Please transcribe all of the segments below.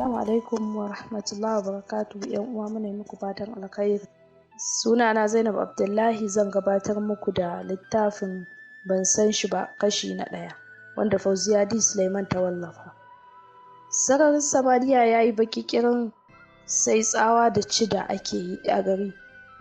Assalamu alaikum wa rahmatullahi wa barakatuhu. ‘Yan uwa, muna yi muku fatan alkhairi. Sunana Zainab Abdullahi, zan gabatar muku da littafin Ban San Shi Ba, kashi na ɗaya, wanda Fauziya D. Suleiman ta wallafa. Sararin samaniya ya yi baƙi ƙirin, sai tsawa da cida ake yi a gari.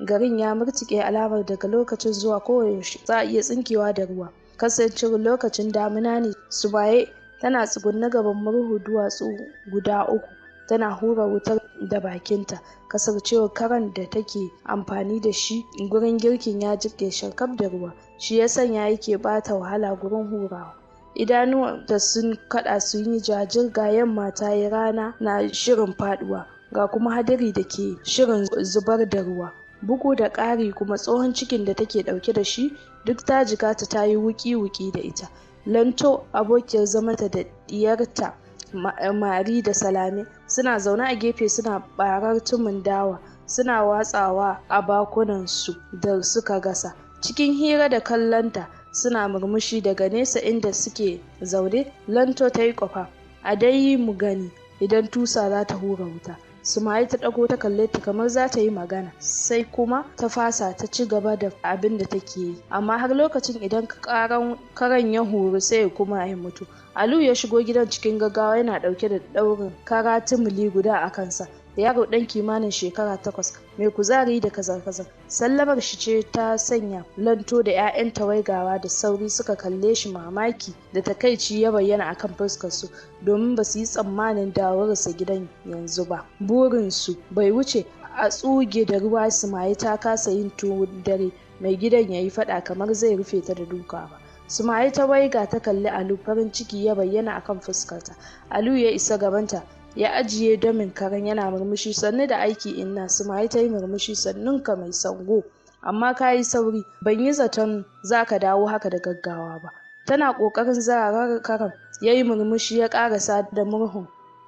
Garin ya murtuƙe, alamar daga lokacin zuwa koyaushe za a iya tsinkewa da ruwa. Kasancewar lokacin damina ne, Sumaye tana tsugunne gaban murhu duwatsu guda uku, tana hura wutar da bakinta, kasancewar karan da take amfani da shi gurin girkin ya jiƙe sharkaf da ruwa, shi ya sanya yake bata wahala gurin hurawa. Idanuwanta sun kaɗa sun yi jajir, ga yamma ta yi, rana na shirin faɗuwa, ga kuma hadari da ke shirin zubar da ruwa. Bugu da ƙari kuma tsohon cikin da take ɗauke da shi duk ta jigata ta yi wuƙi-wuƙi da ita. Lanto, abokiyar zamanta, da diyarta Mari da Salame suna zaune a gefe suna barar tumun dawa suna watsawa a bakunansu da suka gasa. Cikin hira da kallonta suna murmushi daga nesa inda suke zaune, Lanto ta yi kwafa: "A dai mu gani idan tusa za ta hura wuta." Sumaye ta ɗago ta kalle ta kamar za ta yi magana, sai kuma ta fasa ta ci gaba da abin da take yi. Amma har lokacin idan karan ya huru sai kuma ya mutu. Aliyu ya shigo gidan cikin gaggawa, yana ɗauke da ɗaurin kara tumuli guda a kansa. Yaro ɗan kimanin shekara 8, mai kuzari da kazar-kazar. Sallamar shi ce ta sanya Lanto da 'ya'yanta waigawa da sauri suka kalle shi, mamaki da takaici ya bayyana akan fuskar su, domin ba su yi tsammanin dawowarsa gidan yanzu ba. Burinsu bai wuce a tsuge da ruwa Sumaye ta kasa yin tuwon dare, mai gidan ya yi faɗa kamar zai rufe ta da duka ba. Sumaye ta waiga ta kalli Alu, farin ciki ya bayyana akan fuskarta. Alu ya isa gabanta ya ajiye damin karen yana murmushi: "Sannu da aiki, inna." Sumaye ta yi murmushi: "Sannun ka, mai sango, amma ka yi sauri, ban yi zaton za ka dawo haka da gaggawa ba." Tana ƙoƙarin zararar karan, ya yi murmushi ya ƙarasa da murhun: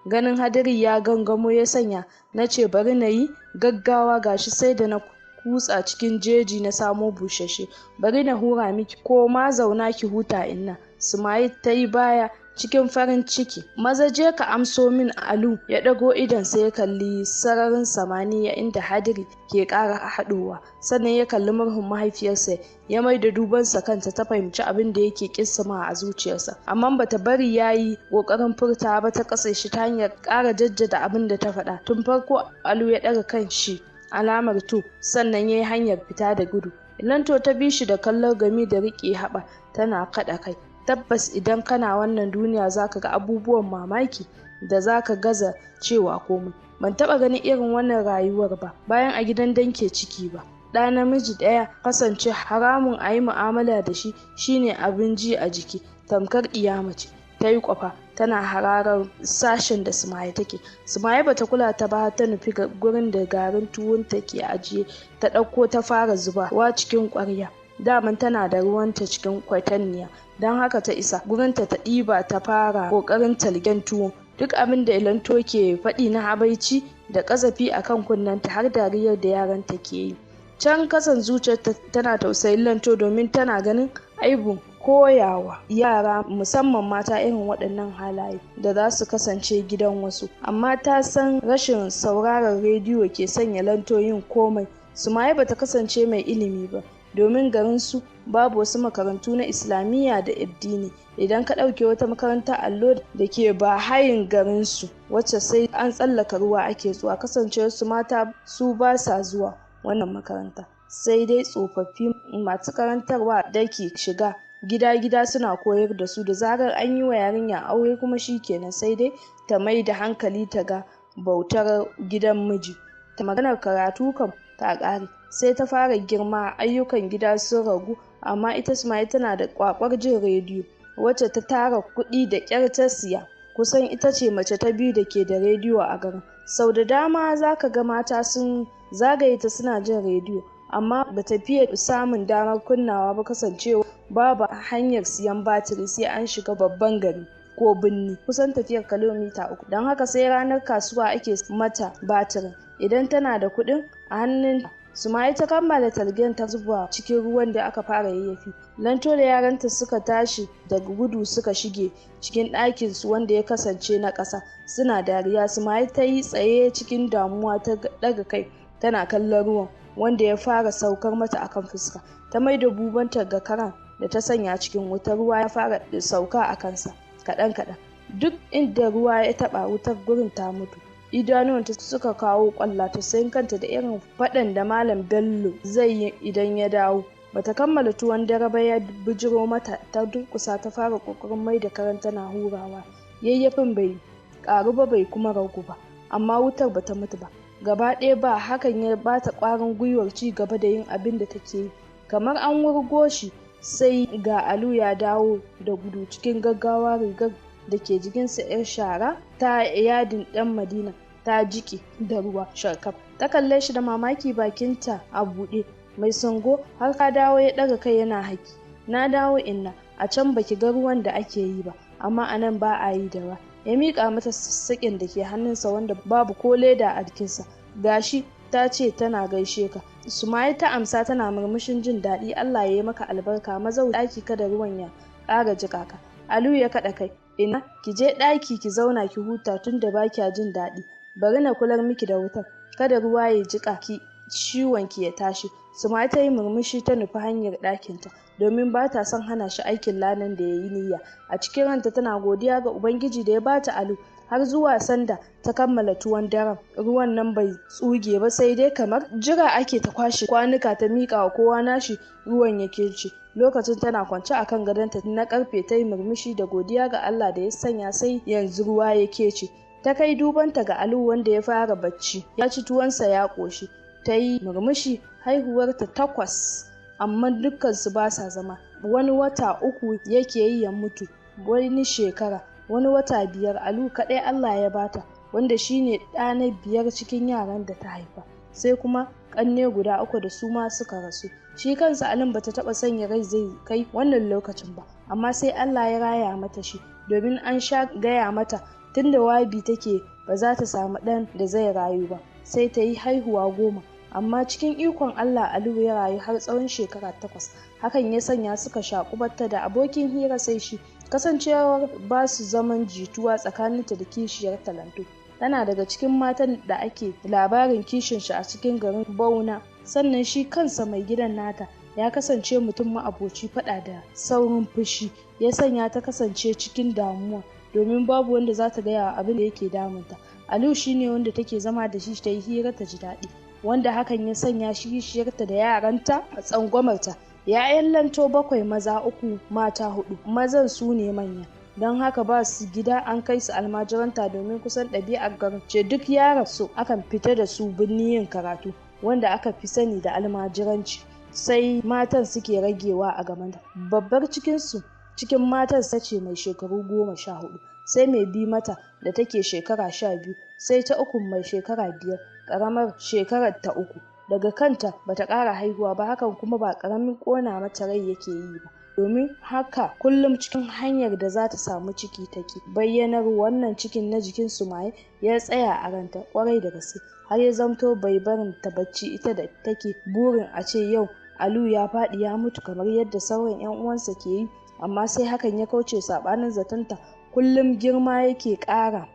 "Ganin hadari ya gangamo ya sanya na ce bari na yi gaggawa, gashi sai da na kutsa cikin jeji na samo busasshe. Bari na hura miki, ko ma zauna ki huta, inna." Sumaye ta yi baya cikin farin ciki: "Maza je ka amso min Alu." Ya ɗago idonsa ya kalli sararin samaniya inda hadiri ke ƙara haɗowa, sannan ya kalli murhun mahaifiyarsa, ya mai da dubansa kanta. Ta fahimci abin da yake kissima a zuciyarsa, amma bata bari ya yi ƙoƙarin furtawa ba, ta katse shi ta hanyar ƙara jaddada abin da ta faɗa tun farko. Alu ya ɗaga kan shi alamar to, sannan ya yi hanyar fita da gudu. Lanto ta bi shi da kallon gami da riƙe haɓa tana kaɗa kai. Tabbas idan kana wannan duniya zaka ga abubuwan mamaki da zaka gaza cewa komai. Ban taɓa ganin irin wannan rayuwar ba bayan a gidan danke ciki ba. Ɗa namiji ɗaya kasance haramun a yi mu'amala da shi, shine abin ji a jiki tamkar ɗiya mace. Ta yi kwafa tana hararar sashen da Sumaye take. Sumaye bata kula ta ba, ta nufi gurin da garin tuwonta ke ajiye, ta ɗauko ta fara zubawa cikin ƙwarya. Daman tana da ruwanta cikin kwatanniya, don haka ta isa gurinta ta ɗiba ta fara ƙoƙarin talgen tuwo. Duk abin da Lanto ke faɗi na habaici da ƙazafi a kan kunnenta, har dariyar da yaranta ke yi. Can kasan zuciyarta tana tausayin Lanto, domin tana ganin aibun koyawa yara, musamman mata, irin waɗannan halaye da za su kasance gidan wasu. Amma ta san rashin sauraron rediyo ke sanya Lanto yin komai. Sumaye bata kasance mai ilimi ba, domin garinsu babu wasu makarantu na islamiyya da addini, idan ka ɗauke wata makaranta allo da ke ba hayin garinsu, wacce sai an tsallaka ruwa ake zuwa. Kasancewar su mata, su ba sa zuwa wannan makaranta, sai dai tsofaffi masu karantarwa da ke shiga gida-gida suna koyar da su. Da zarar an yi wa yarinya aure kuma shikenan, sai dai ta mai da hankali ta ga bautar gidan miji. Ta maganar karatu kam ta ƙare. Sai ta fara girma ayyukan gida sun ragu, amma ita Sumaye tana da kwakwar jin rediyo, wacce ta tara kuɗi da ƙyar ta siya. Kusan ita ce mace ta biyu da ke da rediyo a garin. Sau da dama zaka ga mata sun zagaye ta suna jin rediyo, amma bata fiye samun damar kunnawa ba, kasancewa babu hanyar siyan batiri sai an shiga babban gari ko birni, kusan tafiyar kilomita 3. Don haka sai ranar kasuwa ake mata batirin idan tana da kuɗin a hannun. Sumaye ta kammala talgen ta zuba cikin ruwan da aka fara yayyafi. Lanto da yaranta suka tashi daga gudu suka shige cikin ɗakin su wanda ya kasance na ƙasa. Suna dariya. Sumaye ta yi tsaye cikin damuwa ta ɗaga kai tana kallon ruwan wanda ya fara saukar mata akan fuska. Ta maida bubanta ga karan da ta sanya cikin wuta, ruwa ya fara sauka a kansa kaɗan kaɗan. Duk inda ruwa ya taɓa wutar gurin ta mutu. Idanuwanta suka kawo ƙwalla ta sayin kanta da irin faɗan da Malam Bello zai yi idan ya dawo. Bata kammala tuwon dare ba ya bijiro mata, ta durƙusa ta fara ƙoƙarin mai da karan tana hurawa. Yayyafin bai ƙaru ba bai kuma ragu ba, amma wutar bata mutu ba gaba ɗaya ba. Hakan ya bata ƙwarin gwiwar ci gaba da yin abin da take yi. Kamar an wurgo shi sai ga Alu ya dawo da gudu cikin gaggawa, rigar da ke jikinsa 'yar shara ta yadin ɗan Madina ta jiƙe da ruwa sharkaf. Ta kalle shi da mamaki, bakinta a buɗe. "Mai Sango, har ka dawo?" Ya ɗaga kai yana haki. "Na dawo inna, a can baki ga ruwan da ake yi ba, amma a nan ba a yi da ruwa." Ya miƙa mata sassaƙin da ke hannunsa wanda babu ko leda a jikinsa. "Gashi, ta ce tana gaishe ka." Sumaye ta amsa tana murmushin jin daɗi. "Allah ya yi maka albarka, maza ɗaki kada ruwan ya ƙara jiƙa ka." Aliyu ya kaɗa kai. "Ina ki je ɗaki ki zauna ki huta tunda ba kya jin daɗi. Bari na kular miki da wutar, kada ruwa ya jiƙa ki ciwon ki ya tashi." Sumaye ta yi murmushi ta nufi hanyar ɗakinta domin ba ta son hana shi aikin ladan da ya yi niyya. A cikin ranta tana godiya ga Ubangiji da ya bata Alu. Har zuwa sanda ta kammala tuwon daren, ruwan nan bai tsuge ba, sai dai kamar jira ake ta kwashe kwanuka ta miƙa wa kowa nashi ruwan ya kirce. Lokacin tana kwance akan gadonta na karfe ta yi murmushi da godiya ga Allah da ya sanya sai yanzu ruwa ya kece. Ta kai dubanta ga Alu wanda ya fara bacci, ya ci tuwonsa ya ƙoshi. Ta yi murmushi. Haihuwarta 8, amma dukkansu ba sa zama. Wani wata 3 yake yi ya mutu, wani shekara, wani wata 5. Alu kaɗai Allah ya bata, wanda shine ɗa na 5 cikin yaran da ta haifa, sai kuma ƙanne guda 3 da su ma suka rasu. Shi kansa Alin bata taɓa sanya rai zai kai wannan lokacin ba, amma sai Allah ya raya mata shi, domin an sha gaya mata tunda wabi take ba za ta samu ɗan da zai rayu ba, sai ta yi haihuwa 10. Amma cikin ikon Allah Aliyu ya rayu har tsawon shekara 8. Hakan ya sanya suka shaƙu, batta da abokin hira sai shi. Kasancewar ba su zaman jituwa tsakaninta da kishiyar Talanto, tana daga cikin matan da ake labarin kishin shi a cikin garin Bauna. Sannan shi kansa mai gidan nata ya kasance mutum ma'aboci faɗa da saurin fushi, ya sanya ta kasance cikin damuwa domin babu wanda za ta gaya wa abin da yake damunta. Aliyu shine wanda take zama da shi ta yi hira ta ji daɗi, wanda hakan ya sanya shi kishiyarta da yaranta a tsangwamarta. Ya'yan Lanto 7, maza 3, mata 4. Mazan su ne manya, don haka ba su gida, an kai su almajiranta domin kusan ɗabi'ar garin ce duk yaran su akan fita da su birni yin karatu, wanda aka fi sani da almajiranci. Sai matan suke ragewa a gabanta. Babbar cikinsu cikin matan ta ce mai shekaru 14, sai mai bi mata da take shekara 12, sai ta uku mai shekara 5, ƙaramar shekarar ta 3. Daga kanta bata ƙara haihuwa ba. Hakan kuma ba ƙaramin ƙona mata rai yake yi ba, domin haka kullum cikin hanyar da za ta samu ciki take. Bayyanar wannan cikin na jikin Sumaye ya tsaya a ranta ƙwarai da gaske, har ya zamto bai barin ta bacci, ita da take burin a ce yau Alu ya faɗi ya mutu kamar yadda sauran 'yan uwansa ke yi, amma sai hakan ya kauce saɓanin zatonta. Kullum girma yake ƙara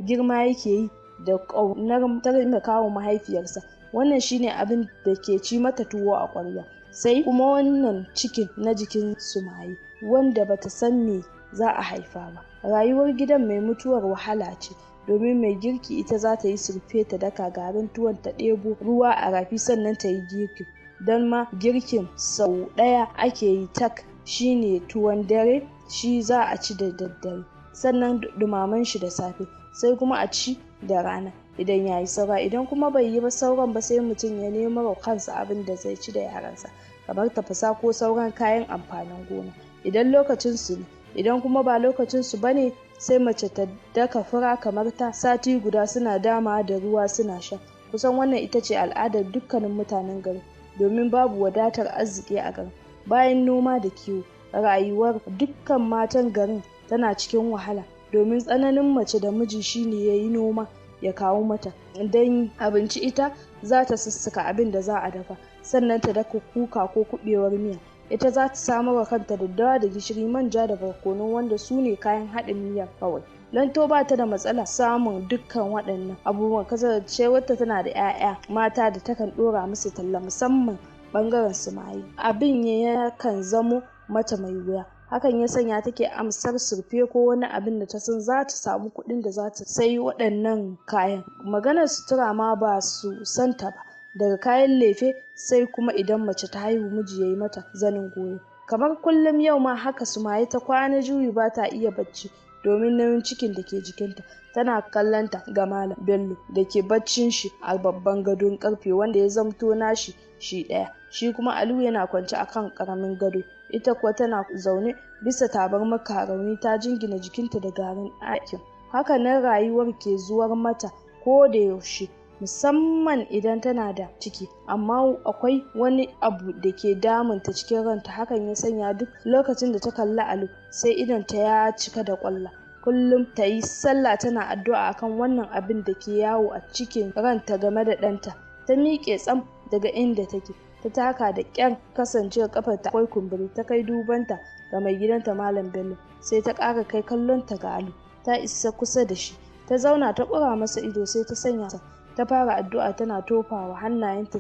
girma yake yi da ƙaunar taimakawa mahaifiyarsa. Wannan shine abin da ke ci mata tuwo a ƙwarya. Sai kuma wannan cikin na jikin Sumaye wanda bata san me za a haifa ba. Rayuwar gidan mai mutuwar wahala ce, domin mai girki ita za ta yi surfe ta daka garin tuwon, ta ɗebo ruwa a rafi, sannan ta yi girkin. Don ma girkin sau ɗaya ake yi tak, shine tuwon dare, shi za a ci da daddare, sannan ɗumamen shi da safe, sai kuma a ci da rana idan ya yi saura. Idan kuma bai yi ba sauran ba, sai mutum ya nemo wa kansa abin da zai ci da yaransa, kamar tafasa ko sauran kayan amfanin gona idan lokacin su ne. Idan kuma ba lokacin su bane, sai mace ta daka fura kamar ta sati guda suna dama da ruwa suna sha. Kusan wannan ita ce al'adar dukkanin mutanen garin, domin babu wadatar arziki a garin bayan noma da kiwo. Rayuwar dukkan matan garin tana cikin wahala, domin tsananin mace da miji shine ya yi noma ya kawo mata don abinci, ita za ta sussuka abin da za a dafa, sannan ta daka kuka ko kuɓewar miya. Ita za ta samar wa kanta daddawa da gishiri, manja da barkono, wanda su ne kayan haɗin miyar kawai. Lanto ba ta da matsala samun dukkan waɗannan abubuwan, kasancewarta tana da 'ya'ya mata da takan ɗora musu talla, musamman ɓangaren Sumayya. Abin yakan zamo mata mai wuya, hakan ya sanya take amsar surfe ko wani abin da ta san za ta samu kuɗin da za ta sayi waɗannan kayan. Maganar sutura ma ba su santa ba, daga kayan lefe sai kuma idan mace ta haihu miji ya yi mata zanin goyo. Kamar kullum yau ma haka Sumayya ta kwana juyi ba ta iya bacci domin nauyin cikin da ke jikinta. Tana kallonta ga Malam Bello da ke baccin shi a babban gadon karfe wanda ya zamto nashi shi ɗaya. Shi kuma Aliyu yana kwance a kan ƙaramin gado, ita kuwa tana zaune bisa tabarmar karauni ta jingina jikinta da garin ɗakin. Haka nan rayuwar ke zuwar mata ko da yaushe, musamman idan tana da ciki, amma akwai wani abu da ke damunta cikin ranta. Hakan ya sanya duk lokacin da ta kalli Alu sai idonta ya cika da ƙwalla. Kullum ta yi sallah tana addu'a akan wannan abin da ke yawo a cikin ranta game da ɗanta. Ta miƙe tsam daga inda take, ta taka da ƙyar, kasancewar ƙafarta akwai kumburi. Ta kai dubanta ga mai gidanta Malam Bello, sai ta ƙara kai kallonta ga Alu. Ta isa kusa da shi, ta zauna ta ƙura masa ido, sai ta sanya ta fara addu'a tana tofawa hannayenta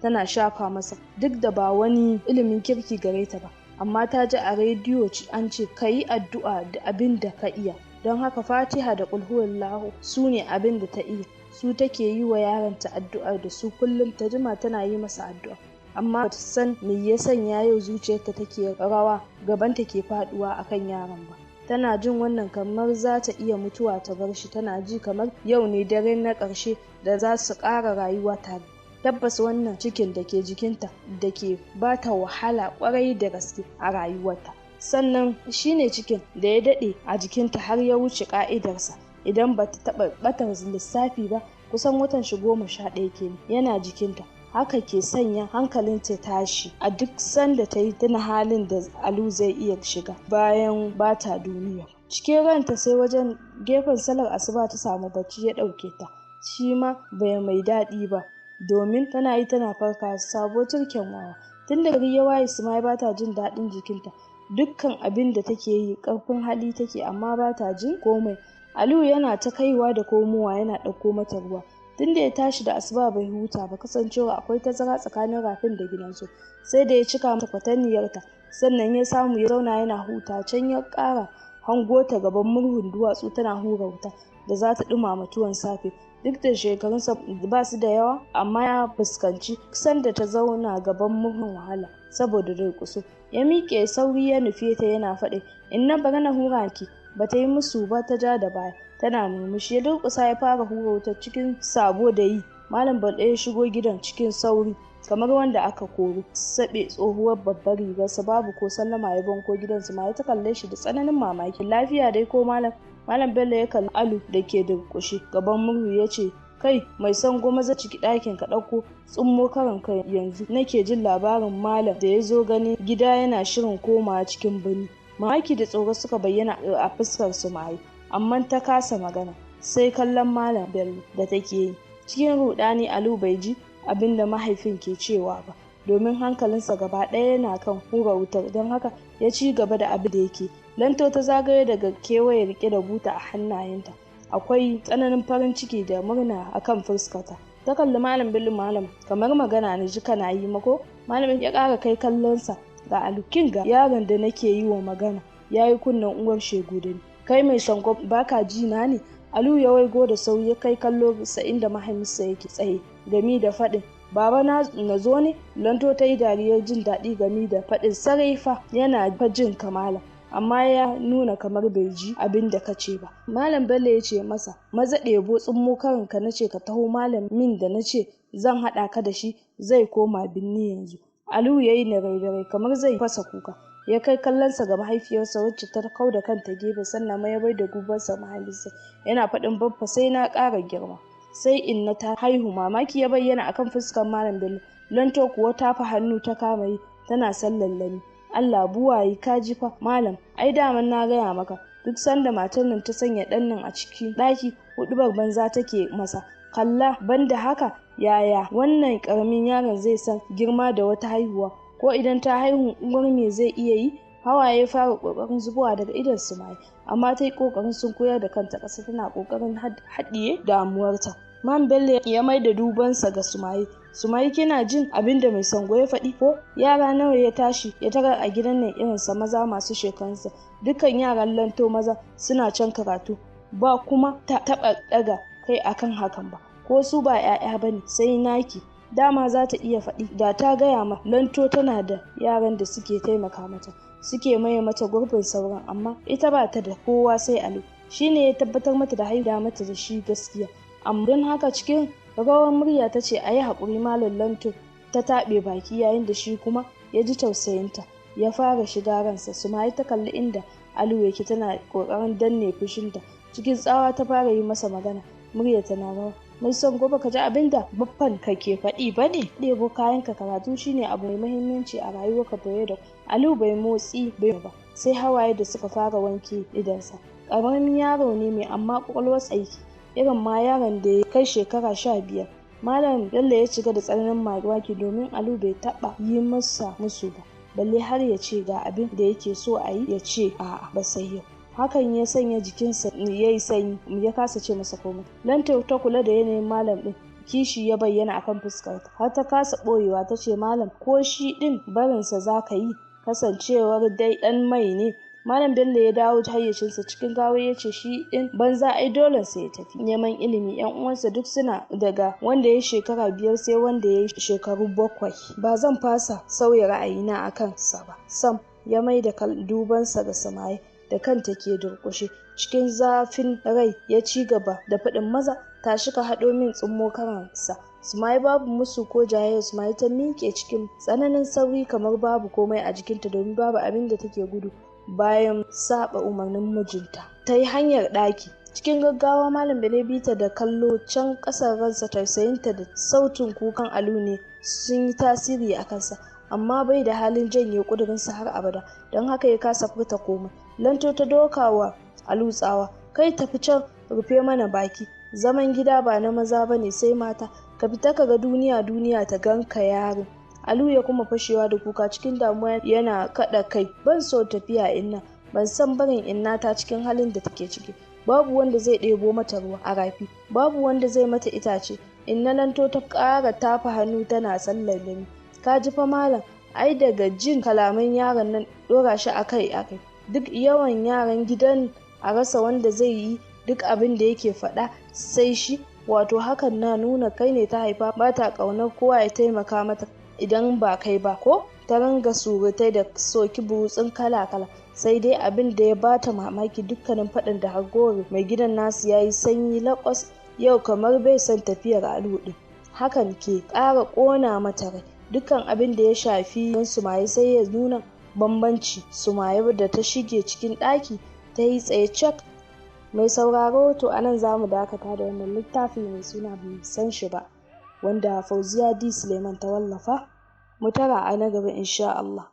tana shafa masa. Duk da ba wani ilimin kirki gare ta ba, amma ta ji a rediyo an ce ka yi addu'a da abin da ka iya, don haka Fatiha da Ƙulhuwallahu su ne abin da ta iya, su take yi wa yaronta addu'ar da su kullum. Ta jima tana yi masa addu'a, amma bata san me ya sanya yau zuciyarta take rawa, gabanta ke faɗuwa akan yaron ba. Tana jin wannan kamar za ta iya mutuwa ta bar shi, tana ji kamar yau ne dare na ƙarshe da za su ƙara rayuwa tare. Tabbas wannan cikin da ke jikinta da ke ba ta wahala ƙwarai da gaske a rayuwarta. Sannan shine cikin da ya daɗe a jikinta har ya wuce ƙa'idarsa. Idan ba ta taɓa ɓatar lissafi ba, kusan watan shi 11 kenan yana jikinta. Haka ke sanya hankalinta tashi a duk sanda ta yi tuna halin da Alu zai iya shiga bayan bata duniya. Cikin ranta sai wajen gefen salar asuba ta samu bacci ya ɗauke ta, shi ma bai mai daɗi ba, domin tana yi tana farka sabo turken wawa. Tun da gari ya waye Sumayya ba ta jin daɗin jikinta, dukkan abin da take yi ƙarfin hali take, amma ba ta jin komai. Aliyu yana ta kaiwa da komowa yana ɗauko mata ruwa. Tun da ya tashi da asuba bai huta ba, kasancewa akwai tazara tsakanin rafin da gidansu, sai da ya cika mata kwataniyarta sannan ya samu ya zauna yana huta. Can ya ƙara hango ta gaban murhun duwatsu tana hura wuta da za ta ɗumama tuwon safe. Duk da shekarunsa ba su da yawa, amma ya fuskanci sanda ta zauna gaban murhun wahala saboda durƙuso. Ya miƙe sauri ya nufe ta yana faɗin, "Inna, bari na hura ki." Bata yi musu ba, ta ja da baya tana murmushi. Ya durƙusa ya fara hura wutar cikin sabo da yi. Malam Bello ya shigo gidan cikin sauri kamar wanda aka koro, saɓe tsohuwar babbar rigarsa, babu ko sallama ya banko gidan. Sumayya ta kalle shi da tsananin mamaki. "Lafiya dai ko malam?" Malam Bello ya kalli Alu da ke durƙushe gaban murhu ya ce, "Kai mai sango, maza ciki ɗakin ka ɗauko tsummo karanka, yanzu nake jin labarin malam da ya zo ganin gida yana shirin komawa cikin birni." Mamaki da tsoro suka bayyana a fuskar Sumayya, amma ta kasa magana sai kallon Malam Bello da take yi. Cikin ruɗani Alu bai ji abin da mahaifin ke cewa ba, domin hankalinsa gaba ɗaya yana kan hura wutar, don haka ya ci gaba da abin da yake. Lanto ta zagayo daga kewaye rike da buta a hannayenta, akwai tsananin farin ciki da murna akan fuskarta. Ta kalli Malam Bello. "Malam, kamar magana na ji kana yi mako." Malamin ya ƙara kai kallonsa ga Alu. "Kin ga yaron da nake yi wa magana yayi kunnen uwar shegu da ni. Kai mai sango, baka ji na ne?" Aliyu ya waigo da sauri ya kai kallo sa inda mahaifinsa yake tsaye gami da faɗin, "Baba, na zo ne?" Lanto ta yi dariyar jin daɗi gami da faɗin, "Sarai fa yana fa jin kamala, amma ya nuna kamar bai ji abin da kace ba." Malam Bello ya ce masa, "Maza ɗebo tsummo karanka, na ce ka taho. Malamin da na ce zan haɗa ka da shi zai koma binni yanzu." Aliyu ya yi narai-narai kamar zai fasa kuka. Ya kai kallonsa ga mahaifiyarsa wacce ta kau da kanta gefe, sannan ya bai da gubansa mahaifinsa yana faɗin, "Baffa, sai na ƙara girma, sai inna ta haihu." Mamaki ya bayyana akan fuskar Malam Bello. Lanto kuwa tafa hannu ta kama yi tana sallallami. "Allah buwayi, ka ji fa malam, ai daman na gaya maka, duk sanda matar nan ta sanya ɗan nan a cikin ɗaki huɗubar banza take masa. Kalla banda haka yaya wannan ƙaramin yaron zai san girma da wata haihuwa, ko idan ta haihu uwar me zai iya yi? Hawaye fara ƙoƙarin zubowa daga idon Sumayya, amma ta yi ƙoƙarin sunkuyar da kanta ƙasa tana ƙoƙarin haɗiye damuwarta. Man Bello ya maida dubansa ga Sumayya. Sumayya, kina jin abin da mai sango ya faɗi ko? Yara nawa ya tashi ya tarar a gidan nan irinsa maza masu shekarunsa. Dukkan yaran Lanto maza suna can karatu, ba kuma ta taɓa ɗaga kai akan hakan ba. Ko su ba 'ya'ya bane sai naki. Dama za ta iya faɗi da ta gaya ma Lanto tana da yaran da suke taimaka mata, suke maye mata gurbin sauran, amma ita ba ta da kowa sai Ali. Shi ne ya tabbatar mata da haida mata da shi gaskiya. Amma don haka cikin rawar murya ta ce, a yi haƙuri Malam Lanto. Ta taɓe baki yayin da shi kuma ya ji tausayinta ya fara shiga ransa. Sumayya ta kalli inda Aliyu yake tana ƙoƙarin danne fushinta. Cikin tsawa ta fara yi masa magana, murya tana rawa. Mai son gobe ka ji abin da baffan ka ke faɗi ba ne? Ɗebo kayanka, karatu shine abu mai muhimmanci a rayuwarka fiye da. Aliyu bai motsi bai ba, sai hawaye da suka fara wanke idonsa. Ƙaramin yaro ne mai amma ƙwaƙwalwarsa aiki, irin ma yaron da ya kai shekara 15. Malam Bello ya cika da tsananin mamaki domin Aliyu bai taɓa yi masa musu ba, balle har ya ce ga abin da yake so a yi ya ce a'a ba sai yau. Hakan ya sanya jikinsa ya yi sanyi, ya kasa ce masa komai. Lanto ta kula da yanayin malam ɗin, kishi ya bayyana akan fuskarta har ta kasa ɓoyewa ta ce, malam ko shi ɗin barinsa za ka yi, kasancewar dai ɗan mai ne. Malam Bello ya dawo hayyacinsa cikin gawa ya ce, shi ɗin banza ai dole sai ya tafi neman ilimi. Yan uwansa duk suna daga wanda ya shekara 5 sai wanda ya shekaru 7. Ba zan fasa sauya ra'ayina akan sa ba sam. Ya mai da dubansa ga Sumayya da kanta ke durƙushe. Cikin zafin rai ya ci gaba da faɗin, maza tashi ka haɗo min tsummo karansa. Sumayya babu musu ko jayayya. Sumayya ta miƙe cikin tsananin sauri kamar babu komai a jikinta, domin babu abin da take gudu bayan saba umarnin mijinta. Ta yi hanyar ɗaki cikin gaggawa. Malam Bello bi ta da kallo can ƙasar ransa. Tausayinta da sautin kukan Alu ne sun yi tasiri a kansa, amma bai da halin janye ƙudurinsa har abada, don haka ya kasa furta komai. Lanto ta doka wa Alu tsawa, kai tafi can, rufe mana baki, zaman gida ba na maza bane sai mata, ka fita ka ga duniya, duniya ta ganka yaro. Alu ya kuma fashewa da kuka cikin damuwa yana kaɗa kai. Ban so tafiya inna, ban san barin inna ta cikin halin da take ciki. Babu wanda zai ɗebo mata ruwa a rafi, babu wanda zai mata itace. Inna Lanto ta ƙara tafa hannu tana sallar lami. Ka ji fa malam, ai daga jin kalaman yaron nan ɗora shi akai akai. Duk yawan yaran gidan a rasa wanda zai yi duk abin da yake faɗa sai shi. Wato hakan na nuna kai ne ta haifa, ba ta ƙaunar kowa ya taimaka mata idan ba kai ba ko? Ta ringa surutai da soki burutsun kala-kala. Sai dai abin da ya bata mamaki, dukkanin faɗin da hargowar mai gidan nasu ya yi sanyi laƙwas yau, kamar bai son tafiyar Alu ɗin. Hakan ke ƙara ƙona mata rai. Dukkan abin da ya shafi Sumayya sai ya nuna bambanci. Sumayya da ta shige cikin ɗaki ta yi tsaye cak. Mai sauraro, to anan za mu dakata da wannan littafi mai suna Ban San Shi Ba, wanda Fauziya D. Suleiman ta wallafa. Mu tara a na gaba insha Allah.